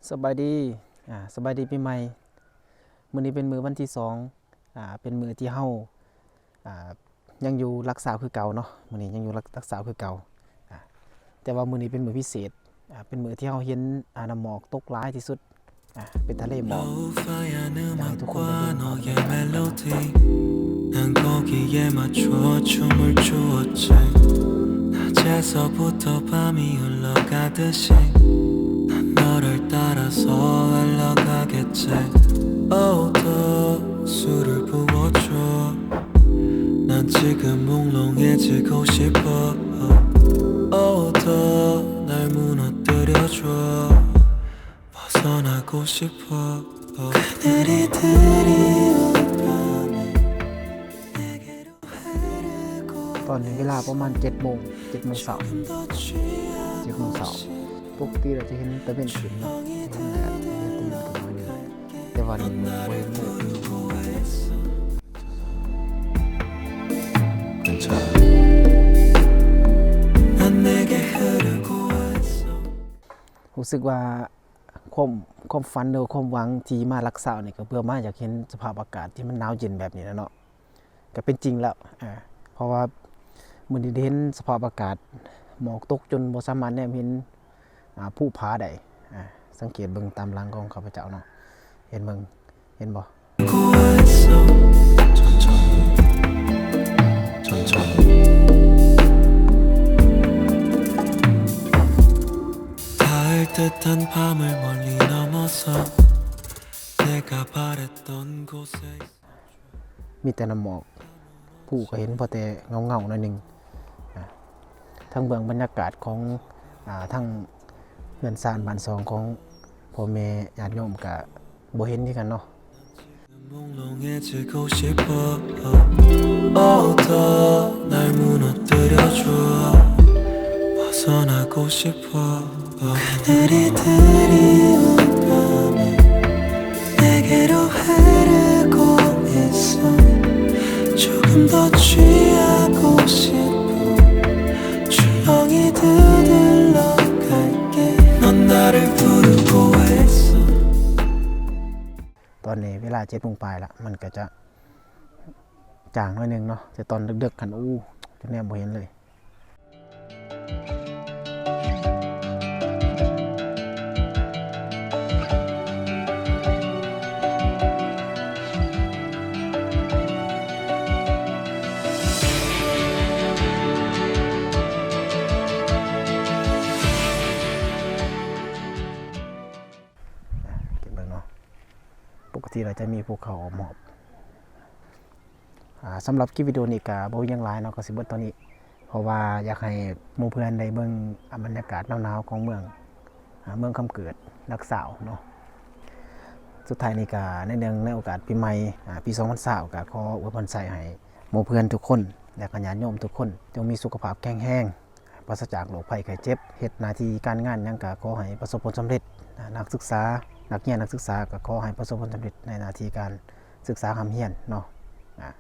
ສະບາຍດີ ອ່າ ສະບາຍດີປີໃໝ່. ມື້ນີ້ເປັນມື້ວັນທີສອງ ອ່າ ເປັນມື້ທີ່ເຮົາ ອ່າ ຍັງຢູ່ຫຼັກຊາວຄືເກົ່າເນາະ. ມື້ນີ້ຍັງຢູ່ຫຼັກ ຫຼັກຊາວຄືເກົ່າ ອ່າ ແຕ່ວ່າມື້ນີ້ເປັນມື້ພິເສດ ອ່າ ເປັນມື້ທີ່ເຮົາເຫັນ ອ່າ ນ້ຳໝອກຕົກຫຼາຍທີ່ສຸດ ອ່າ ເປັນທະເລໝອກ. ຢາກໃຫ້ທຸກຄົນໄດ້ເບິ່ງເນາະ. 난 거기에 맞춰 춤을 추었지. 낮에서부터 밤이 흘러가듯이 난 너를 따라서 흘러가겠지. Oh, 더 술을 부어줘. 난 지금 몽롱해지고 싶어. Oh, 더 날 무너뜨려줘. 벗어나고 싶어. 그늘이 드리운 밤에 내게로 ຕອນນີ້ເວລາປະມານເຈັດໂມງ ເຈັດໂມງເຊົ້າ ເຈັດໂມງເຊົ້າ. ປົກກະຕິລະຈະເຫັນຕາເວັນຂຶ້ນເນາະ ເຫັນແດດ ເຫັນຕາເວັນຂຶ້ນໜ້ອຍໜຶ່ງ ແຕ່ວ່າດຽວນີ້ບໍ່ເຫັນເລີຍ. ຮູ້ສຶກວ່າ ຄວາມ ຄວາມຝັນ ຫຼື ຄວາມຫວັງທີ່ມາຫຼັກຊາວນີ້ ກໍເພື່ອມາຢາກເຫັນສະພາບອາກາດທີ່ມັນໜາວເຢັນແບບນີ້ແຫຼະເນາະ. ກໍເປັນຈິງແລ້ວ ເພາະວ່າມື້ນີ້ໄດ້ເຫັນສະພາບອາກາດໝອກຕົກຈົນບໍ່ສາມາດແນມເຫັນ ອາ ພູຜາໄດ້. ອາ ສັງເກດເບິ່ງຕາມຫຼັງຂອງຂ້າພະເຈົ້າເນາະ ເຫັນເບິ່ງ ເຫັນບໍ່? 닿을 듯한 밤을 멀리 넘어서 내가 바랬던 곳에 ມີແຕ່ນ້ຳໝອກ ພູກໍເຫັນພໍແຕ່ເງົາໆໜ້ອຍໜຶ່ງ. ອາ ທາງເບື້ອງບັນຍາກາດຂອງ ອາ ທາງເຮືອນຊານບ້ານຊ່ອງຂອງພໍ່ແມ່ຍາດໂຍມກໍບໍ່ເຫັນຄືກັນເນາະ. 몽롱해지고 싶어. Oh, 더 날 무너뜨려줘. 벗어나고 싶어. 그늘이 드리운 밤에 내게로 흐르고 있어. 조금 더 취하고 싶어. 출렁이 두들러 갈게. 넌 나를 부르고 있어. ຕອນນີ້ເວລາເຈັດໂມງປາຍລະ ມັນກໍຈະຈາງໜ້ອຍໜຶ່ງເນາະ ແຕ່ຕອນເດິກໆຫັ້ນ ໂອ້ ຈົນແນມບໍ່ເຫັນເລີຍ. ເກັບເບິ່ງເນາະ ປົກກະຕິລະຈະມີພູເຂົາອ້ອມຮອບ. ອາ ສຳລັບຄລິບວິດີໂອນີ້ກະບໍ່ມີຫຍັງຫຼາຍເນາະ ກະຊິເບິດເທົ່ານີ້ ເພາະວ່າຢາກໃຫ້ໝູ່ເພື່ອນໄດ້ເບິ່ງ ອາ ບັນຍາກາດໜາວໆຂອງເມືອງ ອາ ເມືອງຄຳເກີດ ຫຼັກຊາວເນາະ. ສຸດທ້າຍນີ້ກະ ໃນເນື່ອງໃນໂອກາດປີໃໝ່ ອາ ປີສອງພັນຊາວ ກະຂໍອວຍພອນໄຊໃຫ້ໝູ່ເພື່ອນທຸກຄົນ ແລະກະຍາດໂຍມທຸກຄົນ ຈົ່ງມີສຸຂະພາບແຂງແຮງ ປາສະຈາກໂລກໄພໄຂ້ເຈັບ, ເຮັດໜ້າທີ່ການງານຫຍັງກະຂໍໃຫ້ປະສົບຜົນສຳເລັດ. ນັກສຶກສາ, ນັກຮຽນ, ນັກສຶກສາກະຂໍໃຫ້ປະສົບຜົນສຳເລັດໃນໜ້າທີ່ການສຶກສາຮ່ຳຮຽນເນາະ.